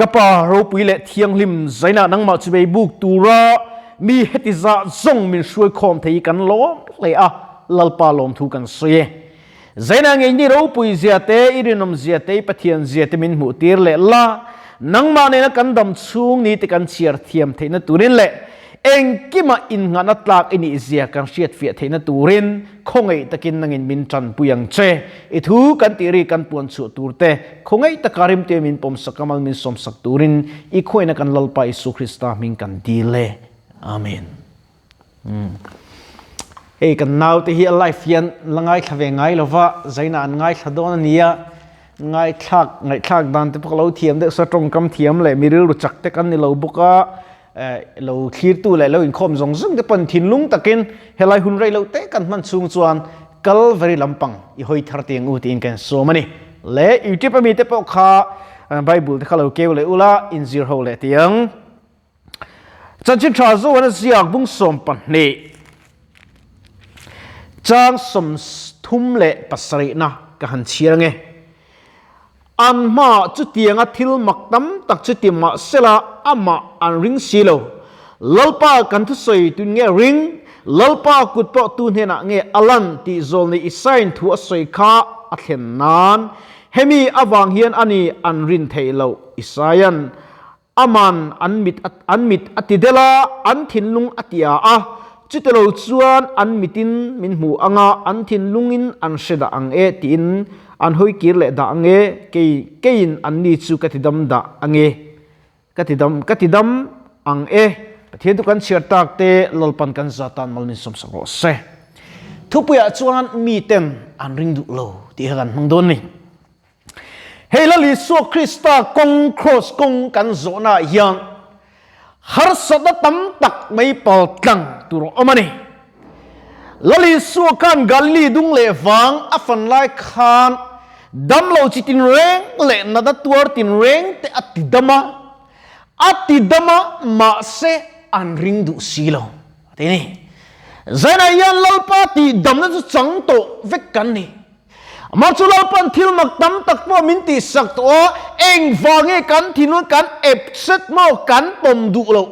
Ka Pa ropui leh thianghlim zainah nangmah chu bei buk tura mi heti zah zawng min hruai khawm thei hi kan lawm hle a, Lalpa lawmthu kan sawi e. Zainah ngei ni ropui zia te, i rinawm zia te, i Pathian zia te min hmuh tir leh la, nangmah nena kan dam chhung ni te kan chhiar thiam theihna turin leh engkimah innghahna tlak i nih zia kan hriatfiah theihna turin khawngaih takin nangin min tanpui ang che. I thu kan tih ri kan puan chhuah tur te, khawngaih taka rimte min pawmsak a mal min sawmsak turin i khuaina kan Lalpa Isu Krista hming kan dil e. Amen. Hei kan naute hi a life hian la ngaithla ve ngai lova, zaina an ngaithla dawn a nia, ngaithlak ngaihthlak dan te pawh ka lo thiam deuh sa tawngkam thiam leh mi rilru chak te kan ni lo bawk a, lo thlirtu leh lo inkhawm zawng zawng te pawn thinlung takin helai hun rei lo te kan hman chhung chuan Kalvari lampang i hawi thar tiang u tiin kan sawm a ni. Le YouTube ami te pawh kha Bible te kha lo keu leh ula inzir ho leh tiang. Chanchin tha Zohana ziak bung 12 chang 37na ka han chhiar ange. An hmaah chutianga thil mak tam tak chu ti mah sela amah an ring si lo. Lalpa kan thusawi tun nge ring? Lalpa kut pawh tu hnenah nge a lan tih zawlni Isaia'n thu a sawi kha a thlen nan hemi avang hian a ni an rin theih loh. Isaia'n Aman an mit an mit a ti del a, an thinlung a ti a a, chutilo chuan an mitin min hmu ang a, an thinlungin an hre dah ang e tiin an hawi kir leh dah ang e, kei keiin anni chu ka ti dam dah ang e, ka ti dam ka ti dam ang e. Pathian chu kan chhiar tak te Lalpan kan zatan mal min sawmsak rawh se. Thupuiah chuan miten an ring duh lo tih kha kan hmang dawn a ni. Hei Lal Isua Krista kawng cross kawng kan zawhnaah hian harsatna tam tak mai pal tlang tur a awm a ni. Lal Isua khan Galili dung leh vang a fan lai khan damlo chi tinreng leh nada tuar tinreng te a ti dam a, a ti dam a mahse an ring duh si lo a ti a ni. Zainah hian Lalpa tihdamna chu chang tawh vek kan ni. Amah chu Lalpan thil mak tam tak pawh min tihsak tawh a, engvang nge kan thinlung kan upset maw kan pawm duh loh?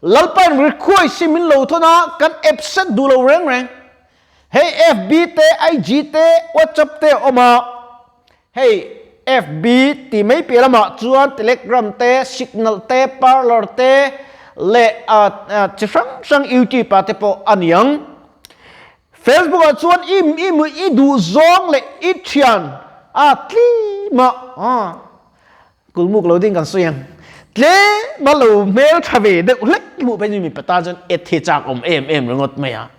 Lalpan request hi min lo thawn a, kan upset duh lo reng reng. Hei FB te, IG te, WhatsApp te a awm a, hei FB tih mai piah lamah chuan Telegram te, Signal te, Parler te leh chi hrang hrang YouTube ah te pawh a niang. Facebook ah chuan i i i duh zawng leh i thian a tlem a a kulmuk lo ding kan sawi ang tlem a lo hmel tha ve deuh hlek hmuh phei chu mipa tan chuan et hi chak awm em em ringawt mai a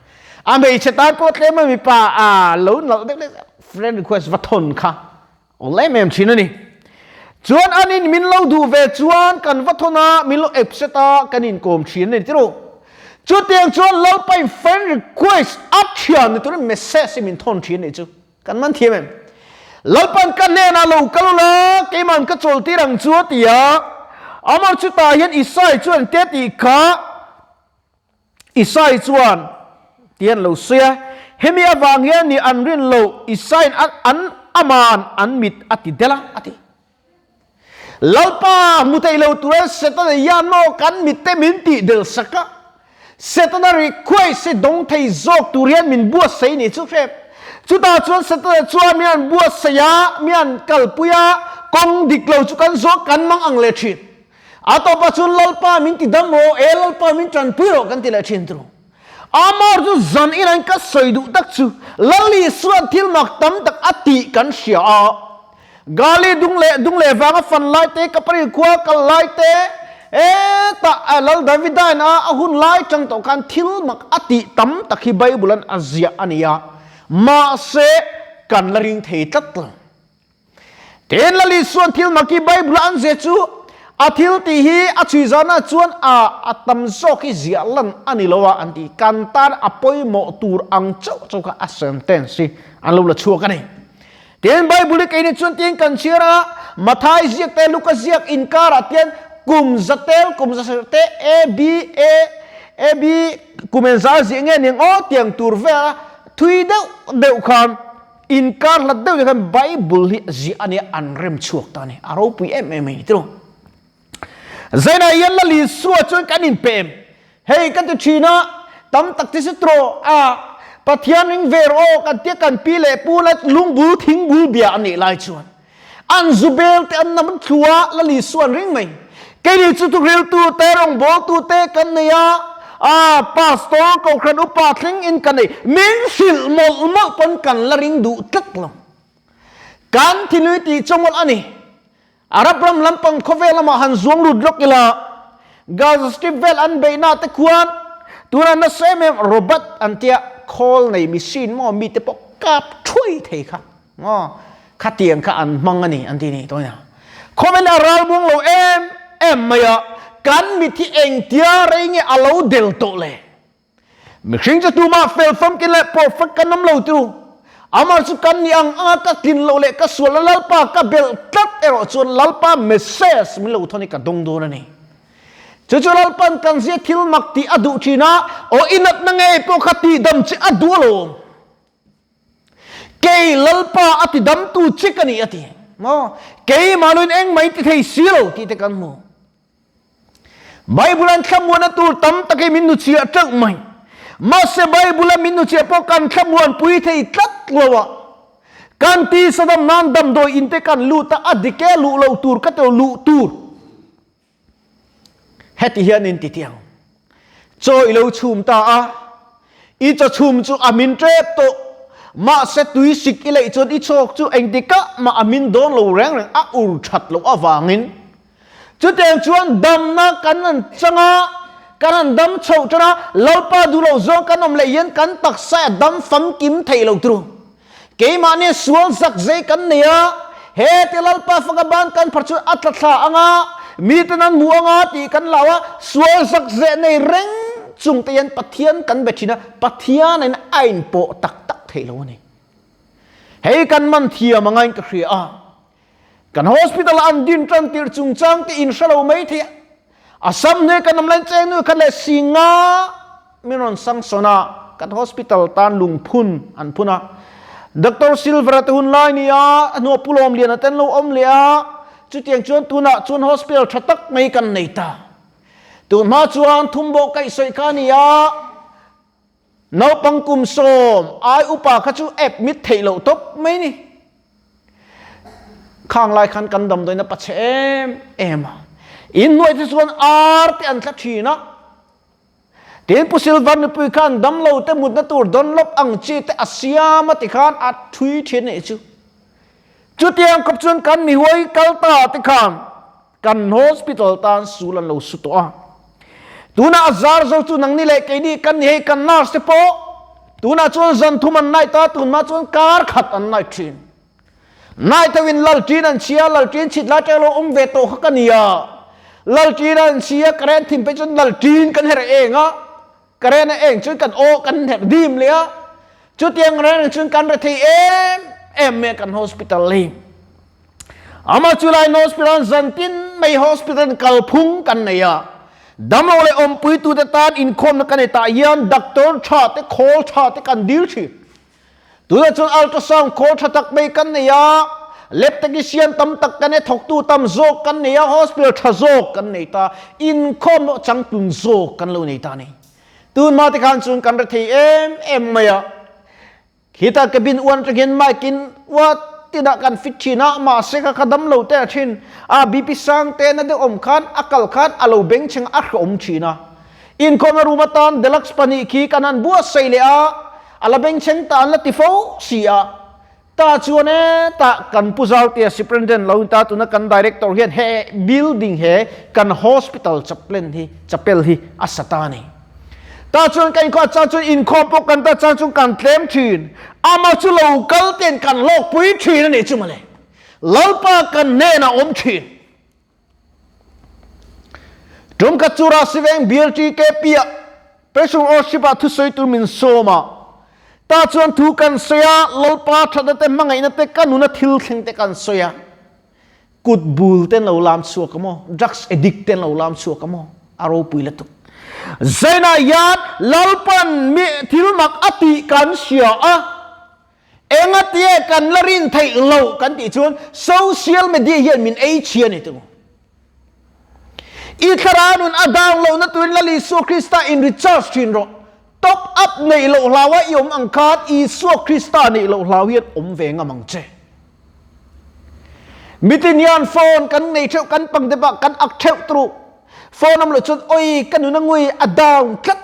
a hmeichhe tan pawh tlem a mipa a lo nalh deuh hlek friend request va thawn kha Awl em em thin a ni. Chuan anin min lo duh ve chuan kan va thawn a, min lo accept a, kan inkawm thin a ni tirh. Chutiang chuan Lalpain friend request a thian ni turin message hi min thawn thin a nih chu. Kan man thiam em? Lalpan ka hnenah lo kal ula, keiman ka chawl tir ang chu a ti a. Amah chutah hian Isai chuan te tih kha Isai chuan ti an lo sawi a, hemi avang hian ni an rin lo, Isaiin an aman an mit a ti del a, a ti. Lalpa hmu thei lo tura Setana hian maw kan mit te min tih del sak a, Setana request hi dawng thei zawk tur hian min buatsaih nih chu hrep. Chutah chuan Setana chuan mi an buatsaih a, mi an kalpui a, kawng dik lo chu kan zawk kan mang ang leh thin. A tawpah chuan Lalpa min ti dam rawh, e Lalpa min tanpui rawh kan ti leh thin turu. Amar chu zan in an ka sawi duh tak chu Lal Isua'n thil mak tam tak a tih kan hria a. Gali dung leh dung leh vanga fan lai te, Kapari khua kal lai te, e tah Lal Davidain a a hun lai tang tawh khan thil mak a tih tam tak hi Bible an a ziah a ni a. Mahse kan la ring thei tlat lo. Tin, Lal Isua'n thil maki Bible a an zia chu a thil tih hi a chhui zana chuan a a tam zawk hi ziah lan a ni lo a an ti. Kan tan a pawimawh tur ang chauh chauh kha a sentence hi an lo la chhuak a ni. Tin, Bible hi keini chuan tiin kan chhiar a, Mathai ziak te, Luka ziak inkarah tian kum za tel, kum za sarih te, A, B, A, A, B, kum engzah ziah nge niang aw tiang tur vel a thui deuh deuh khan Inkar hlat deuh te khan Bible hi ziah a nia an rem chhuak ta a ni. A ropui em em a ni tiraw. Zainah hian Lal Isua chuan kan inpe em? Hei ka ti thin a, tam tak ti si tawh a, Pathian ring ve rawh aw kan tia kan pi leh pu la lungbul thingbul bia a nih lai chuan an zu bel te an nam thlu a, Lal Isua an ring mai. Keini chu thuhriltu te rawngbawltu te kan nei a, a pastor kohhran upa thleng in kan nei, min hrilh mawlh mawlh pawn kan la ring duh tlat lo. Kan thinlui tih chu mawlh a ni. Arab ram lampang khawvel lamah han zuang lut lawk ila, Gaza Strip vel an beihna te khuan tunah nasa em em robot an tia khawl nei machine maw mite pawh kap thuai thei kha maw khatiang kha an hmang a ni an ti ni tawina. Khawvel a ral buang lo em em mai a, kan mit hi engtia rei nge a lo del tawh le? Mihring chu tumah fel famkin leh perfect kan awm lo tu. Amah chu kan nih ang anga ka tlin loh leh ka sual a Lalpa ka belh tlat erawh chuan Lalpa message min lo thawn hi ka dawng dawn a ni. Chu chu Lalpan kan zia thil mak tih a duh thin a, aw i natna ngei pawh kha tihdam che a duh alawm. Kei Lalpa a ti damtu che ka ni a ti. Maw? Keimah luin engmah in ti thei si lo tih te kan hmu. Bible an thlamuanna tur tam tak hi min nuchhiah teuh mai. Mahse Bible a min nuchhiah pawh kan thlamuan pui thei tlat lo a. Kan tisa dam nan damdawi in te kan lut a, a dik e luh lo tur ka tilo luh tur. Heti hian in ti tiang. Chaw i lo chhum ta a, i chaw chhum chu a min tep tawh. Mahse tui sik i leih chuan i chawk chu engtikah mah a min dawn lo reng reng a ur that loh avangin Chutiang chuan damna kan han chang a, kan han dam chhoh tan a, Lalpa duh loh zawng kan awm leh hian kan taksa a dam famkim theih lo turu. Keimahni sual zak zei kan nei a, he ti Lalpa faka ban kan phar chuan a tla thla ang a, miten an hmu ang a tih kan lau a, sual zak zeh nei reng chung te hian Pathian kan be thin a, Pathianin a inpawh tak tak theih lo a ni. Hei kan man thiam angain ka hria a. Kan hospital an din tan tir chungchang te in hrelo mai thei a. Assam hnuai kan awm lain cheng nu khat leh singa min rawn sanction a, kan hospital tan lungphun an phun a. Doctor Silver a te hun lai ni a, a hnuah Pu Lawmliana te an lo awm leh a, chutiang chuan tunah chuan hospital tha tak mai kan nei ta. Tun hma chuan thum bawh kaihsawi kha a ni a. Naupang kum sawm ai upa kha chu admit theih loh tawp mai ni. Khang lai khan kan damdawiin a pachhe em em a. In hnuai te chuan ar te an thla thin a. Tin Pu Silvan nupui khan damlo te mutna tur dawnlawp ang chi te a siam a ti khan a thui thin a nih chu. Chutiang khawp chuan kan mihuai kal ta te khan Kan hospital tan sul an lo su tawh a. Tunah a zar zo chu nangni leh keini kan ni hei kan nurse te pawh tunah chuan zan thum an night a, tunhma chuan kar khat an night thin. Night ho in lalṭin an chhia, lalṭin chhit lai ṭe lo awm ve tawh kha ka nia. Lalṭin an chhia, current thim phei chuan lalṭin kan herh eng a, current a eng chuan kan aw kan herh dim leh a. Chutiang reng chuan kan rethei em em mai a kan hospital hi. Amah chu lai hospital zantin mai hospital kalphung kan nei a. Damlo leh awmpuitute tan inkhawmna kan nei tah hian doctor tha te khawl tha te kan dil thin. Tunah chuan ultrasound khawl tha tak mai kan nei a, lab technician tam tak kan nei, thawktu tam zawk kan nei a, hospital tha zawk kan nei ta, inkhawmna changtlung zawk kan lo nei ta a ni. Tunhma te khan chuan kan rethei em em mai a. Khita cabin uan atangin mic in ua tinah kan fit thin a, mahse kha kha dam lo te a thin a, BP sang te na deuh awm khan a kal khan a lo beng chheng a hrehawm thin a. Inkhawmna room atan deluxe pahnih khi kan han buatsaih leh a, a la beng chheng ta an la ti fo si a. Ta chuan e tah kan Pu Zautea Superintendent lo in ta tuna kan Director hian he building he kan hospital chaplain hi chapel hi a sa ta a ni. Ta chuan kan inkhawm chang chuan inkhawm pawh kan ta chang chuan kan tlem thin. Ama chu lo kal ten kan hlawkpui thin a nih chu mawle. Lalpa kan hnenah awm thin. Tum khat chu Rasiveng BLTKP ah Pressure Worship ah thusawi tur min sawm a. Ta chuan thu kan sawi a, Lalpa thatna te hmangaihna te ka nuna thil thleng te kan sawi a. Kut bul ten lo lam chhuak a maw? Drugs addict ten lo lam chhuak a maw? A ropui lutuk. Zainah hian Lalpan mi thil mak a tih kan hria a, engatia kan la rin theih loh kan tih chuan social media hian min ei chhia a ni tawh. I thlarau nun a down lohna turin Lal Isua Krista in recharge thin rawh. Top up neih loh hlaua i awm ang khan Isua Krista neih loh hlau hian awm ve ngam ang che. Mitin hian phone kan nei theuh, kan pang dep ah kan ak theuh turu. Phone awm loh chuan oi ka nun a ngui a down tlat.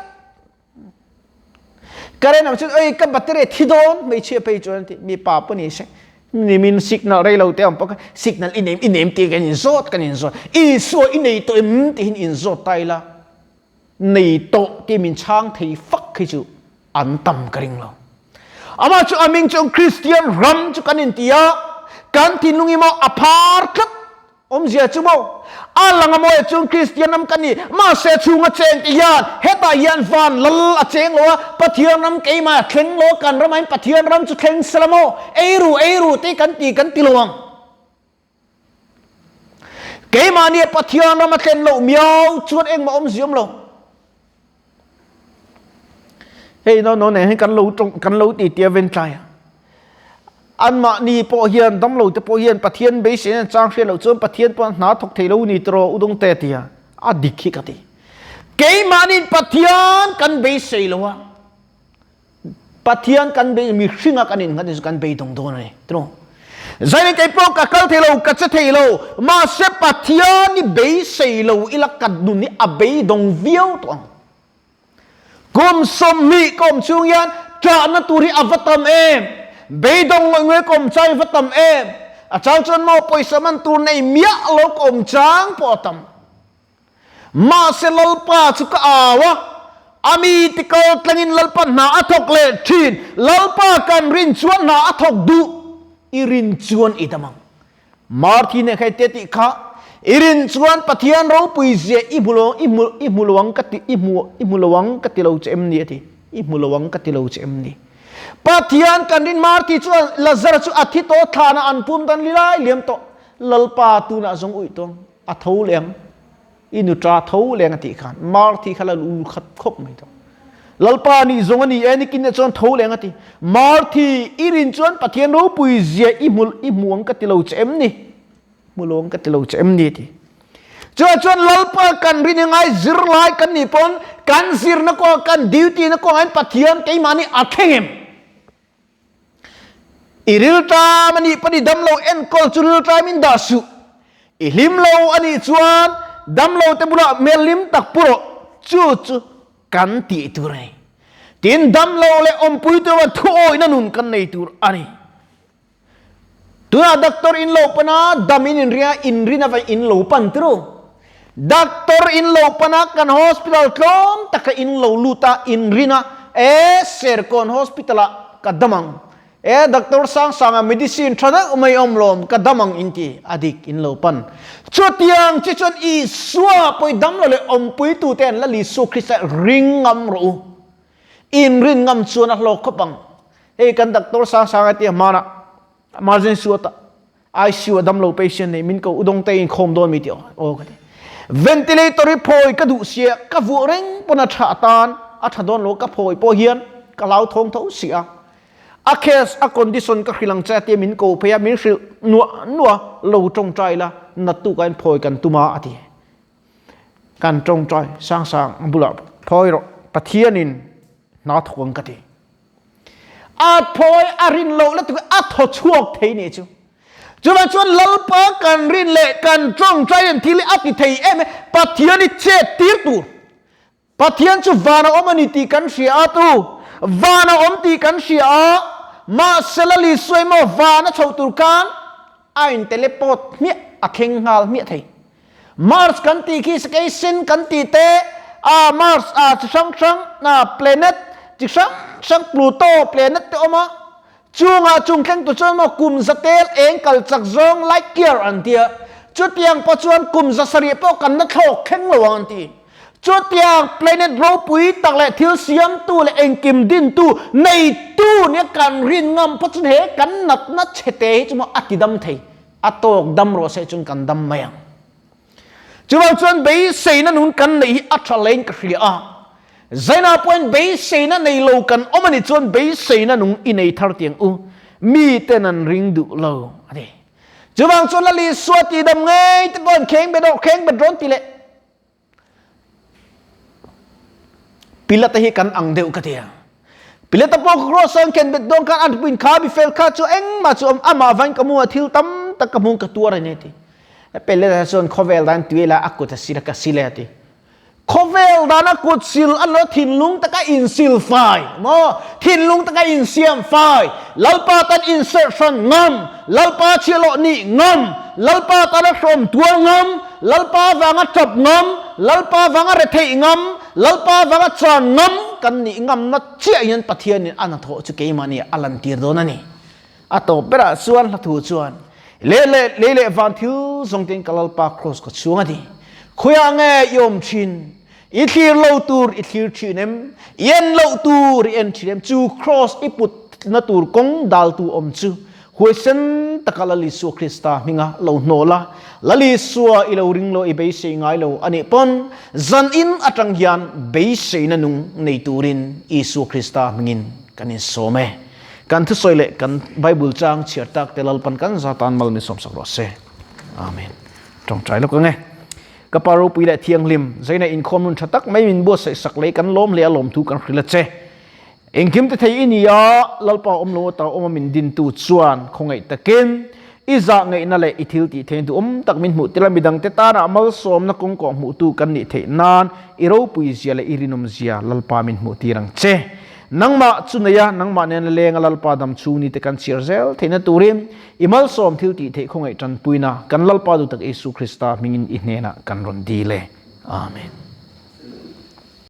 Current awm chuan oi ka battery a thi dawn hmeichhia phei chuan an ti. Mipa pawh ni se nimin signal rei lo te awm pawh kha signal i neim i neim tih kan inzawt kan inzawt. Isua i nei tawh em tihin inzawt ta ila. Nei tawh tih min chhang thei fak hi chu an tam ka ring lo. Amah chu a ming chuan Kristian ram chu kan inti a, kan thinlung hi maw a phar tlat awmzia chu maw a lang a mawi chuan Kristian ram kan ni, mahse chhunga cheng te hian hetah hian van lal a cheng lo a, Pathian ram keimah a thleng lo a, kan ramah hian Pathian ram chu thleng sela maw, ei ru ei ru te kan ti kan ti lo ang. Keimahni a Pathian ram a thlen loh miau chuan engmah awmzia awm lo. Hei no no nen hian kan lo tawng kan lo ti tia ven tlai a. Anmahni pawh hian damlo te pawh hian Pathian beisei an chang hriat loh chuan Pathian pawh hna thawk thei lo ni tiraw udawng te tia a dik hi ka ti. Keimahniin Pathian kan beisei lo a. Pathian kan bei mihringa kan innghat hi chu kan beidawng dawn a ni tiraw. Zanin kei pawh ka kal thei lo, ka che thei lo, mahse Pathian hi beisei lo ila ka nun hi a beidawng viau tawh ang. Kum 20 ka awm chhung hian ṭahna tur hi a va tam em, beidawng ngawih ngawih ka awm chang hi va tam em, a chang chuan maw pawisa man tur nei miah lo ka awm chang pawh a tam. Mahse Lalpa chu ka au a, a mite kal tlangin Lalpa hna a thawk leh thin. Lalpa kan rin chuan hna a thawk duh, i rin chuan i dam ang. Marthi nen kha i te tih kha, i rin chuan Pathian ropui zia i hmu lo, i hmu, i hmu lo ang ka ti, i hmu, i hmu lo ang ka ti lo che em ni a ti. I hmu lo ang ka ti lo che em ni. Pathian kan rin Marthi chuan Lazara chu a thi tawh thlanah an pum dan li lai liam tawh. Lalpa tunah zawng uih tawng. A tho leng, i nuṭa tho leng a tih khan Marthi kha lal ul khat khawp mai tawh. Lalpa nih zawng a ni e, nikin ah chuan tho leng a ti. Marthi, i rin chuan Pathian ropui zia i hmu i hmu ang ka ti lo che em ni? Hmu lo ang ka ti lo che em ni a ti. Chuvang chuan Lalpa kan rin i ngai zirlai kan nih pawn kan zirna kawngah kan duty na kawngah hian Pathian keimahni a thleng em? I rilṭam a nih pawn i damlo enkawl chu rilṭam in dah suh. I hlim lo a nih chuan damlo te bulah hmel hlim tak pu rawh, chu chu kan tih tur a ni. Tin, damlo leh awmpui tur chuan thuawihna nun kan nei tur a ni. Tunah doctor in lo pan a, dam in inring a, inrin avangin in lo pan turu. Doctor in lo pan a, kan hospital tlawm taka in lo lut a, inrin a, e Serkawn hospital ah ka dam ang, e doctor Sangsanga medicine tha deuh mai awm lawm, ka dam ang in ti, a dik in lo pan. Chutiang chi chuan Isua pawh i dam lo leh awmpuitute an Lal Isua Krista ring ngam rawh u. Inrin ngam chuan a hlawk khawp ang. Hei kan doctor Sangsanga tia hmanah emergency ward ah ICU a damlo patient nei min ko udawng te in khawm dawn mi ti aw ka ti. Ventilator hi phawi ka duh sia ka vuah reng pawn a tha atan a tha dawn lo ka phawi pawh hian ka hlauthawng tho si a. A case a condition ka hrilh ang che tia min ko phei a min hrilh nuah nuah lo tawngtai la nattu ka in phawi kan tum a a ti. Kan tawngtai sang sang bulah phawi rawh Pathianin hna thawk ang ka ti. A phawi a rin loh la tuk a thaw chhuak thei ni chu. Chuvang chuan Lalpa kan rin leh kan tawngtai an thil hi a ti thei em e Pathian hi chet tir tur. Pathian chu van a awm a ni tih kan hria a tu van a awm tih kan hria a mahse Lal Isua emaw van a chhoh tur khan a in teleport hmiah a thleng nghal hmiah thei. Mars kan tih khi sakei sen kan tih te a Mars a chi hrang hrang a planet chi hrang hrang Pluto planet te awm a chungah chung thleng tur chuan maw kum zatel eng kal chak zawng light year an tia chutiang pawh chuan kum 700 pawh kan la thlawk thleng lo ang an ti chutiang planet ropui tak leh thil siamtu leh engkim dintu neitu nia kan rin ngam phawt chuan he kan natna chhe te hi chu maw a ti dam thei. A tawk dam rawh se chuan kan dam mai ang. Chuvang chuan beiseina nun kan neih hi a tha lein ka hria a. Zaina pawhin beiseina nei lo kan awm a nih chuan beiseina nung i nei thar tiang u. Miten an ring duh lo a ti. Chuvang chuan Lal Isua tihdam ngei te pawh an kheng bet rawh, kheng bet rawn ti leh. Pilata hi kan ang deuh ka tia. Pilata pawh cross an khen bet dawn khan an puin kha mi fel kha chu engmah chu awm amah vain ka mu a thil tam tak ka hmung ka tuar a ni ti. Pilata chuan khawvel dan tuila a kut a sila ka sile a ti. Khawvel dana kut sil a lo thinlung taka insil fai maw thinlung taka insiam fai Lalpa tan inserh hran ngam Lalpa chhiahhlawh nih ngam Lalpa tana hrawm tuar ngam Lalpa vanga tap ngam Lalpa vanga retheih ngam Lalpa vanga chan ngam kan nih ngamna chiah hian Pathianin a hnathawh chu keimahni a lantir dawn a ni. A tawp berah chuan hla thu chuan, Lei leh lei leh van thil zawng tein ka Lalpa kraws ka chhuang a ti. Khawiah nge i awm thin? I thlir lo tur i thlir thin em? I en loh tur i en thin em? Chu kraws i putna tur kawng daltu awm chu huaisen taka Lal Isua Krista hminga lo hnawl a, Lal Isua i lo ring lo i beisei ngai lo a nih pawn zan in atang hian beiseina nung nei turin Isua Krista hmingin kan insawm e. Kan thusawi leh kan Bible chang chhiar tak te Lalpan kan za tan mal min sawmsak rawh se. Amen. Tawngtai lawk ange. Ka pa ropui leh thianghlim, zaina inkhawm nun tha tak mai min buatsaih sak lei kan lawm leh a lawmthu kan hrilh a che. Engkim te thei i ni a, Lalpa awm lo ata awm a min dintu chuan khawngaih takin i zah ngaihna leh i thil tih theih duhawm tak min hmuh tir a, midangte tana malsawmna kawngkawh hmuhtu kan nih theih nan i ropui zia leh i rinawm zia Lalpa min hmuh tir ang che. Nangmah chu nei a, nangmah nena leng a Lalpa dam chhung ni te kan chhiar zel theihna turin i malsawm thil tih theih khawngaih tanpuina kan Lalpa duhtak Isu Krista hmingin i hnenah kan rawn dil e. Amen.